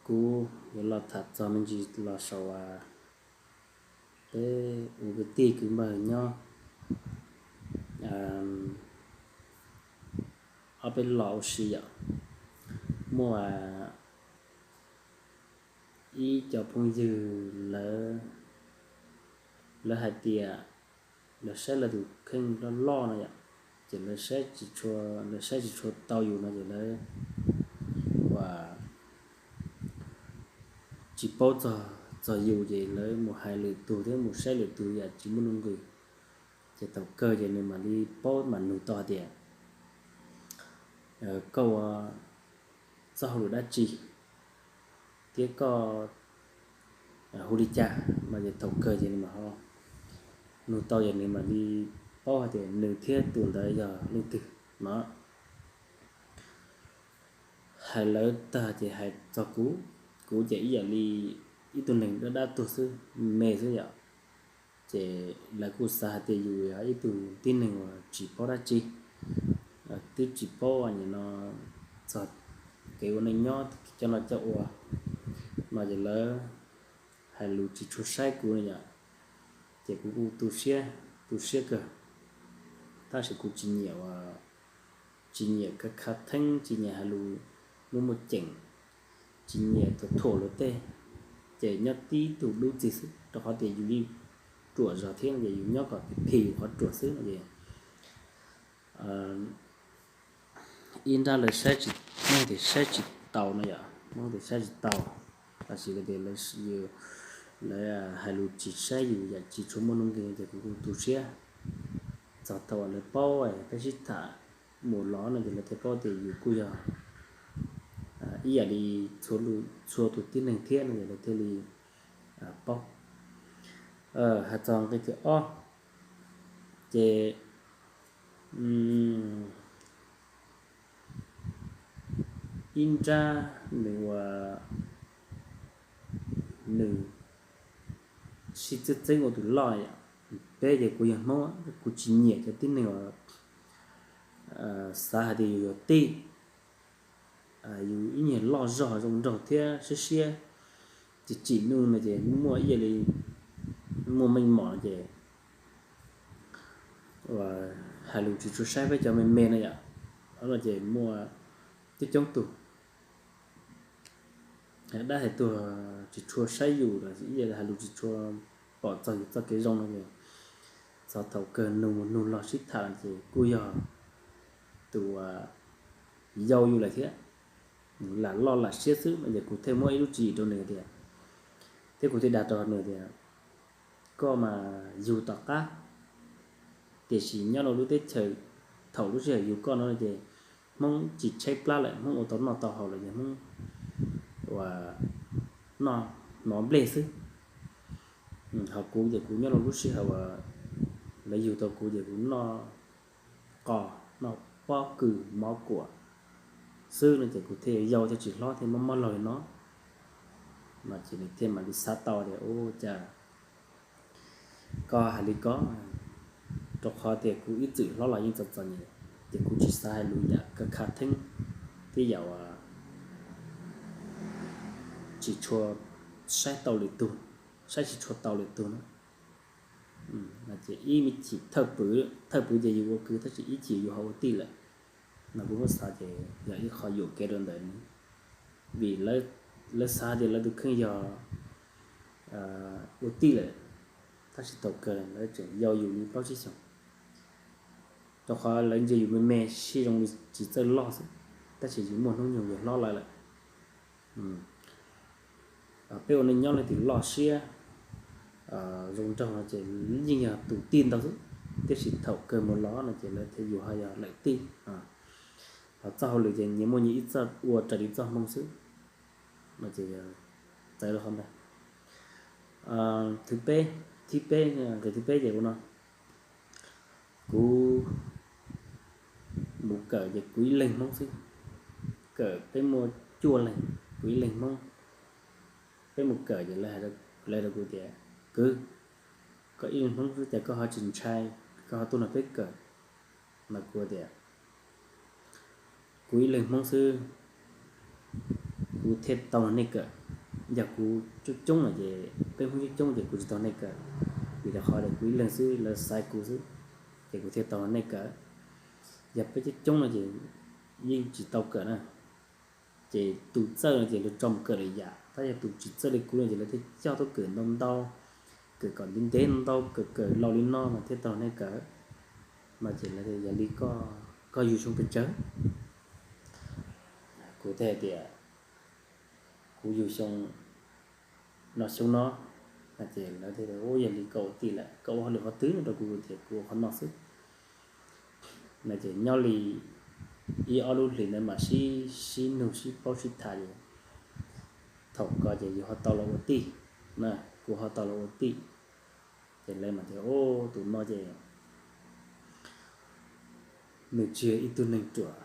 Kuv yuav los tham txog me ntsis los saum peb ua kwv tij kwv npawg nyob ob peb los ua si yom. Muaj ib co phooj ywg lawv, lawv hais tias lawv saib lawv tus kheej loj loj no yom, ces lawv saib tsis tshua, lawv saib tsis tshua tau yus no ces lawv ua tsis paub txog, txog yus ces lawv mus hais lwm tus thiab mus saib lwm tus yam tsis muaj nuj nqis. Ces thaum kawg ces nws mam li paub mam nug tau hais tias, koj ua txoj hauj lwm dab tsi thiab koj hu li cas no ces thaum kawg ces nws mam ho nug tau ces nws mam li paub hais tias nws thiab tus ntawd yog leej twg no. Hais lawv tag ces hais txog kuv, kuv ces ib yam li ib tug neeg dab dab tuag xwb, me xwb yom. Ces lawv kuj xav hais tias yus yog ib tug tib neeg uas tsis paub dab tsi, twb tsis paub nim no txog kev ua neej nyob cov no cov ua no ces lawv hais lus tsis tshua saib kuv no yom. Ces kuv kuj tu siab, tu siab kawg, tab sis kuv tsis nyiam, tsis nyiam khav khav theeb, tsis nyiam hais lus muaj muaj ceem, tsis nyiam thuam thuam luag tej, ces nyob tib tug dub txig xwb rau qhov tias yus li ruam zog thiab no ces yus nyob kom phim yus qhov ruam xwb no ces ib nrab lawv saib tsis, Hmoob tias saib tsis taus no yom, Hmoob tias saib tsis taus, tab sis lawv tias lawv hais lus tsis saib yus yam tsis tshua muaj nuj nqis ces kuv kuj tu siab. Txog thaum uas lawv paub peb sib tham mus los no ces lawv thiaj paub tias yus kuj yog ib yam li txhua tus tib neeg thiab no ces lawv thiaj li paub. Hais txog nqe thib ob ces ib nrab nws ua, nws sib txeeb txeeb ua tus loj yom. Peb ces kuv yog Hmoob, kuv tsis nyiam cov tib neeg uas xav hais tias yus yog tij, yus ib nyuag loj zog zoo nraug thiab siab siab, tsis tsim nuj no ces muaj ib yam li muaj meej mom no ces hais lus tsis tshua saib peb cov me me no yom. No ces muaj coob coob tug dab hais tuag tsis tshua saib yus los ib yam li hais lus tsis tshua pom txog yus txoj kev zoo no ces txog thaum kawg nug mus nug los sib tham no ces kuj yog tus yau yus lawm thiab, lam loj lam siab xwb no ces kuv thiaj muab ib lub tswv yim rau nws tias, thiab kuv thiaj dag rau nws tias, koj mas yug tom qab, tiam sis nyob rau lub teb chaws thaum lub sij hawm yug koj no ces Hmoob tsis tshaib plab lawm, Hmoob ua tau noj tau haus lawm ces Hmoob ua noj hnov nplej xwb. Ho kuv ces kuv nyob rau lub sij hawm uas lawv yug tau kuv ces kuv noj qos noj pob kws mov kuam xwb no ces kuv thiaj yau thiaj tsis hlob thiaj mob mob laug li no. No ces nws thiaj mam li xav tau tias ua cas koj hais li ko, rau qhov tias kuv ib txwm hlob los yeej txom txom nyem, ces kuv tsis xav hais lus yam khav khav theeb thiab yam uas tsis tshua saib tau lwm tus, saib tsis tshua tau lwm tus na. Ces ib me chim thawj pwv, thawj pwv ces yus ua kwv tab sis ib chim yus ho ua tij lawm. No kuv muab xav ces yog ib qho yuam kev rau ntawm, vim lawv xav tias lawv tus kheej yog ua tij lawm, tab sis thaum kawg lawv tseem yau yus li plaub tsib xyoos, rau qhov lawv ntsia yus me me sib zoo li tsis txawj loj xwb, tab sis yus muaj hnub nyoog yus hlob lawm lawm. Peb ua neej nyob leej twg loj siab zoo nraug no ces yeej yog tus tij ntau xwb, tiam sis thaum kawg mus los no ces lawv thiaj yus ho yog lawm tij. Ho txoj hauj lwm ces nyias muaj nyias ib txoj ua raws li txoj hmoo xwb. No ces txawv rau qhov ntawd. Thib peb, thib peb, nqe thib peb ces ua no, kuv mus kawm ces kuv ib leeg Hmoob xwb, kawm peb muaj cuaj leeg, kuv ib leeg Hmoob. Peb mus kawm ces lawv hais rau kuv tias, kwv, koj ib leeg Hmoob xwb cas koj ho tsis ntshai, koj ho tuaj nrog peb kawm? No kuv tias, kuv ib leeg Hmoob xwb, kuv thiaj tau nrog nej kawm. yog kuv coob coob no ces peb Hmoob coob coob ces kuv tsis tau nej kawm, vim rau qhov tias kuv ib leeg xwb lawv xaiv kuv xwb, ces kuv thiaj tau nej kawm. Yog peb coob coob no ces yeej tsis tau kawm na. Ces tus txawj no ces lawv tso mus kawm lwm yam, tab yog tus tsis txawj li kuv no ces lawv thiaj coj tuaj kawm ntau ntau, kawm kom ntev ntev ntau, kawm kawm laus li no mas thiaj tau nej kawm. No ces lawv tias yog li koj yug xyoo pes tsawg? Kuv thiaj tias kuv yug xyoo no xyoo no. No ces lawv tias ub, yog li koj ua tij lawm, koj ua hauj lwm qhov twg no? Rau kuv tias kuv ua qhov no xwb. No ces nyob li ib ob lub hlis ntawd mas sib sib nug sib paub sib tham ces thaum ko ces yus ho tau los ua tij, kuv ho tau los ua tij. Ces lawv mas tias ub, tus no ces nws tsis yog ib tug neeg ruam,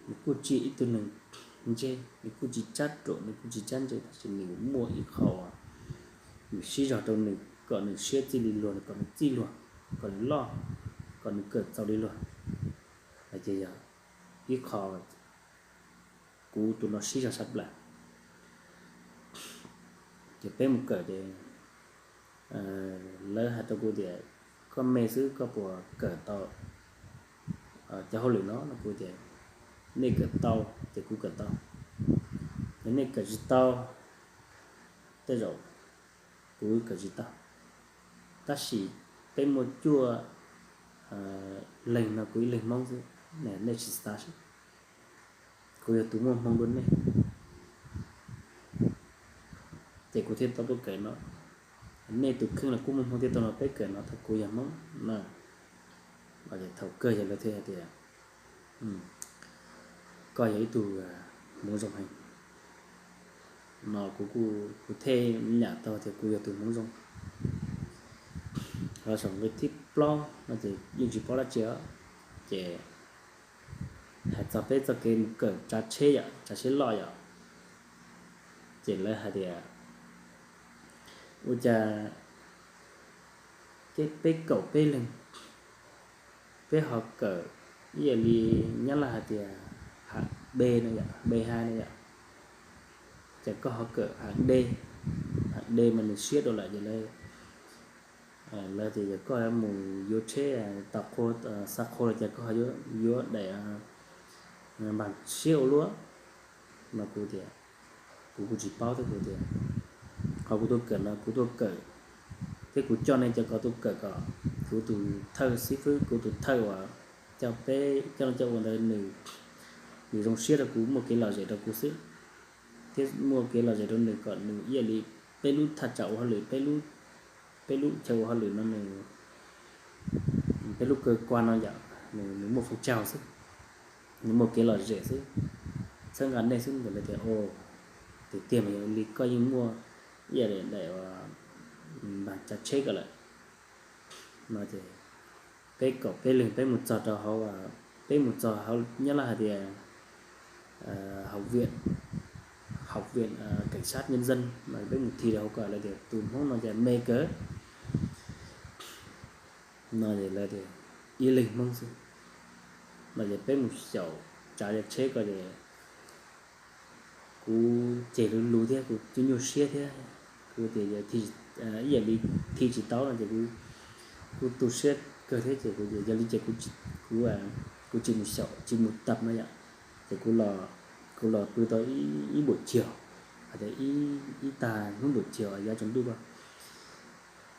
nws kuj tsis yog ib tug neeg ntse, nws kuj tsis tsab ruam, nws kuj tsis tsab ntse, tab sis nws muaj ib qho uas nws siv zog rau nws kom nws siab txij li luag, kom nws txij luag, kom nws loj, kom nws kawm txaus li luag. Ces yog ib qho kuv tus no siv zog sab plaws. Ces peb mus kawm ces lawv hais rau kuv tias koj me xwb koj puas kawm tau cov hauj lwm no? No kuv tias nej kawm tau ces kuv kawm tau, yog nej kawm tsis tau tej zaum kuv kawm tsis tau. Tab sis peb muaj cuaj leeg no kuv ib leeg Hmoob xwb, nej tsis xav seb kuv yog tus muaj hmoo dua nej, ces kuv thiaj tau tuaj kawm no. Nej tus kheej los kuj muaj hmoo thiaj tau los peb kawm no thaum kuv yog Hmoob na. Thaum kawg yog lawv thiaj hais tias koj yog ib tug Hmoob zoo heev. No kuv thiaj nyam tau tias kuv yog tus Hmoob zoo. Los saum nqe thib plaub no ces yeej tsis paub dab tsi, ces hais txog peb txoj kev mus kawm tsav tsheb yom, tsav tsheb loj yom, ces lawv hais tias ua cas peb kaum peb leeg, peb ho kawm ib yam li Nyab Laj hais tias hab B no yom, B hai no yom, ces koj ho kawm hab D, hab D mas nws siab dua lawm ces lawv tias yog koj mus yuav tsheb tau qhua, xa qhua los ces koj ho yuav daim npag siab ua luaj. No kuv tias kuv kuj tsis paub thiab, kuv tias qhov kuv tuaj kawm no kuv tuaj kawm thiab kuv coj nej cov ko tuaj kawm kom kuv tus thawj xib fwb, kuv tus thawj uas coj peb coj noj coj ua ntawd nws, nws zoo siab rau kuv, muaj kev lom zem rau kuv xwb, thiab muaj kev lom zem rau nws kom nws ib yam li peb lub thaj tsam ua hauj lwm, peb lub chaw ua hauj lwm no nws, peb lub kawg kua no yom, nws muaj foob tsaug xwb, nws muaj kev lom zem xwb, txhawb nqa nej xwb. Ntawd lawv tias tiag tiag mas yog li koj yeej muaj ib yam li daim npag tsav tsheb ko lawm. No ces peb kaum peb leeg peb mus txog rau hauv, peb mus txog hauv Nyab Laj hais tias học viện, học viện cảnh sát nhân dân no, peb mus thi rau hauv ko lawv tias tus Hmoob no ces me kawg. No ces lawv tias ib leeg Hmoob xwb. No ces peb mus xyaum tsav tsheb ko ces kuv ceg lus lus thiab kuv nyuaj nyuaj siab thiab, kuv tias ib yam li thi tsis tau no ces kuv tu siab kawg thiab ces kuv tias yog li ces kuv tsis mus xyaum tsis mus tag no yom, ces kuv los pw tau ib buam chiog, hais tias ib tag hnub buam chiog yav tsaus ntuj ko.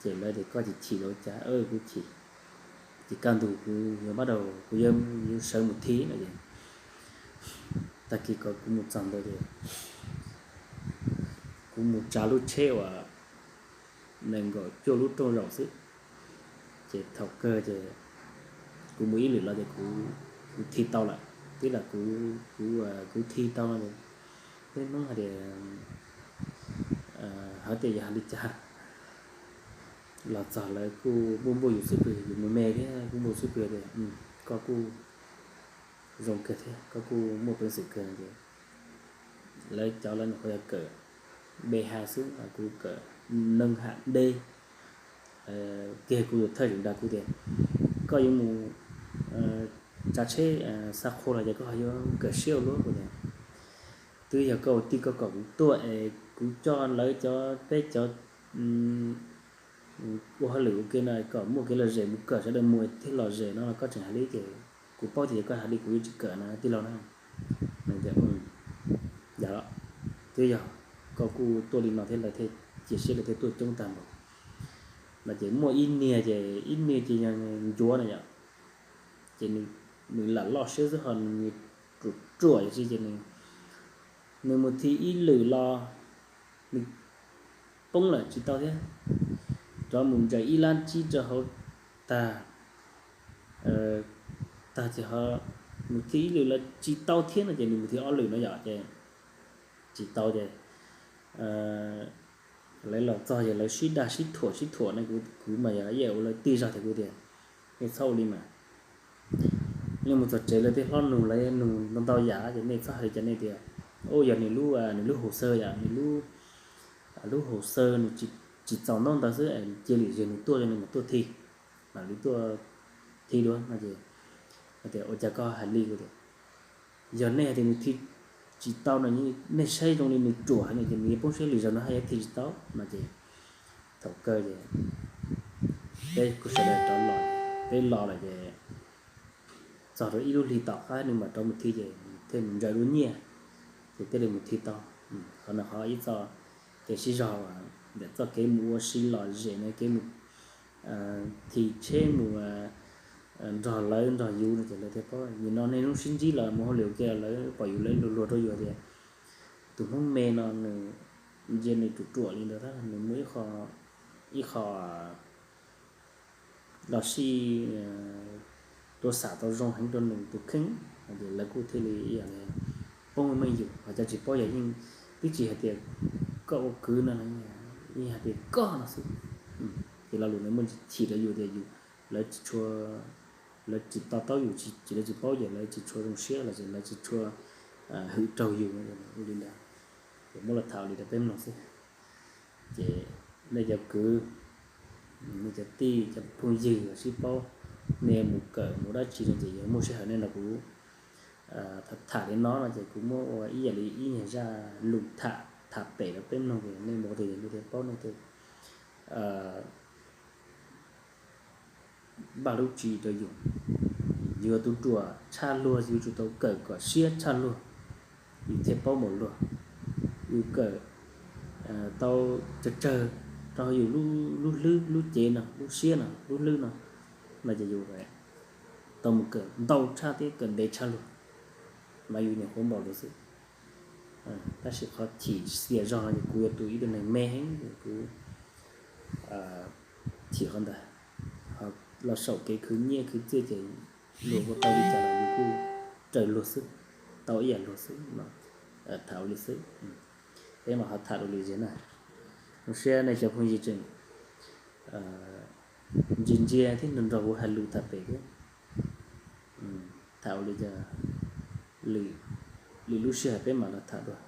Ces lawv tias koj chim chim los cas? Kuv chim. Ces kaj ntug kuv yuav pab rau kuv yuav sawv mus thi no ces tag kis ko kuv mus txog ntawd ces kuv mus tsav lub tsheb uas nees nkaum cuaj lub rooj zaum xwb. Ces thaum kawg ces kuv mus ib lwm los ces kuv thi tau lawm, twb lam kuv kuv thi tau no. Peb Hmoob hais tias hais tias yog hais li cas los txog lawv kuj npuaj npuaj yus xwb pwg, yus me me thiab kuj npuaj xwb pwg tias koj kuj zoo kawg thiab koj kuj muaj peev xwm kawg no ces lawv cov lawv nyuam qhuav yog kawm B hai xwb, kuv kawm neeg ham D. Kiag kuv tus thawj tseem dag kuv tias koj yuav mus tsav tsheb xa qhua los ces koj ho yuav kawm siab ua luaj. Kuv tias twb yog koj ua tij koj kom kuv tuaj es kuv coj lawv cov, peb cov ua hauj lwm ua ke no kom muaj kev lom zem mus kawm sawv daws mus thiaj lom zem no los koj tseem hais li ces kuv paub tias yog koj hais li kuv yuav tsis kawm na tij laug na. Yog los twb yog koj kuj tuaj li no thiab lawv thiaj cia siab lawv thiaj tuaj coob tag npaum no ces muaj ib niag ces ib niag ces yog ncuav na yom, ces nws lam loj siab xwb ho nws ruam ruam yam si ces nws mus thi ib lwm los nws poob lawm tsis tau thiab, rov mus ntsaws ib lab tsib rau hauv tag, tag ces ho mus thi ib lwm los tsis tau thiab no ces nws mus thi ob lwm no yom ces tsis tau ces lawv los txog ces lawv sib dag sib thuam sib thuam no kuv mas yog ib yam ua lawv tig zog ces kuv tias nej txhob ua li mas nej mus txog tsev lawv tej hlob nug lawv nug ntau ntau yam ces nej txhob hais li cas nej tias, u, yog nws lub, nws lub haus xaw yom, nws lub, lub haus xaw nws tsis txaus ntaub ntawv xwb, cia lwm zaug nws tuaj nws mam tuaj thi, mam li tuaj thi dua no ces tias ua cas koj hais li kuv tias yog nej hais tias nws thi tsis tau no, nej saib zoo li nws ruam heev no ces nws yuav poob siab lwm zaug no haj yuav thi tsis tau no ces thaum kawg ces peb kuj sawv daws rov los, peb los lawm ces txog rau ib lub hlis tom qab nws mam rov mus thi ces thiaj mus ntsaws dua nyiaj ces thiaj li mus thi tau. Qhov no qhov ib txoj kev sib zog ntawm txoj kev mus ua si lom zem no, kev mus thi tsheb mus nrog lawv nrog yus no ces lawv thiaj paub. Nim no nej lub sib ntsib los mus hauj lwm ua ke lawv pom yus lawv luag luag rau yus tias tus Hmoob me no nws ntsia nws ruam ruam li ntawd tab nws muaj ib qho los sij tuaj xam tau zoo heev rau nws tus kheej, lawv kuj thiaj li ib yam li poob meej yus. Ho cov tsis paub yog yeej twb tsis hais tias koj ua kwv no, yeej hais tias koj no xwb. Ces lo lus ntawd muaj chim rau yus tias yus, lawv tsis tshua, lawv tsis to taub yus, tsis, lawv tsis paub ces lawv tsis tshua zoo siab los sis lawv tsis tshua hwm raug yus li ntawd. Ces muab los tham li rau peb mloog xwb. Ces nej cov kwv, nej cov tij cov phooj ywg sib paub, nej mus kawm mus dab tsi no ces yog muaj sij hawm nej nrog kuv tham li no no ces kuv muab ua ib yam li ib nyuag zaj lus tham, tham pem rau peb mloog ces nej mus qhov twg nej thiaj paub nej thiaj npaj lub tswv yim rau yus. Yus yog tus ruam tshaj luag yus yuav tsum tau kawm kom siab txhaj luag, yus thiaj paub npaum luag. Yus kawm tau tsawg tsawg rau yus lub hlwb lub cev no, lub siab no, lub hlwb no, no ces yus tau mus kawm ntau tshaj thiab kawm ntev tshaj luag, mas yus nyuam qhuav npaum luag xwb. Tab sis qhov chim xiam zog no ces kuv yog tus ib tug neeg me heev, kuv chim qhov ntawd. Ho los saum kev khwv nyiaj khwv txiaj ces luag ua tau li cas los yus kuj raws luag xwb, tau ib yam luag xwb no. Tham ua li xwb, peb mam ho tham dua lwm zaug na. Zoo siab nej cov phooj ywg tseem ntsia ntsia thiab nrog nrog kuv hais lus tham pem thiab. Tham ua li cas, lwm lub sij hawm peb mam los tham dua.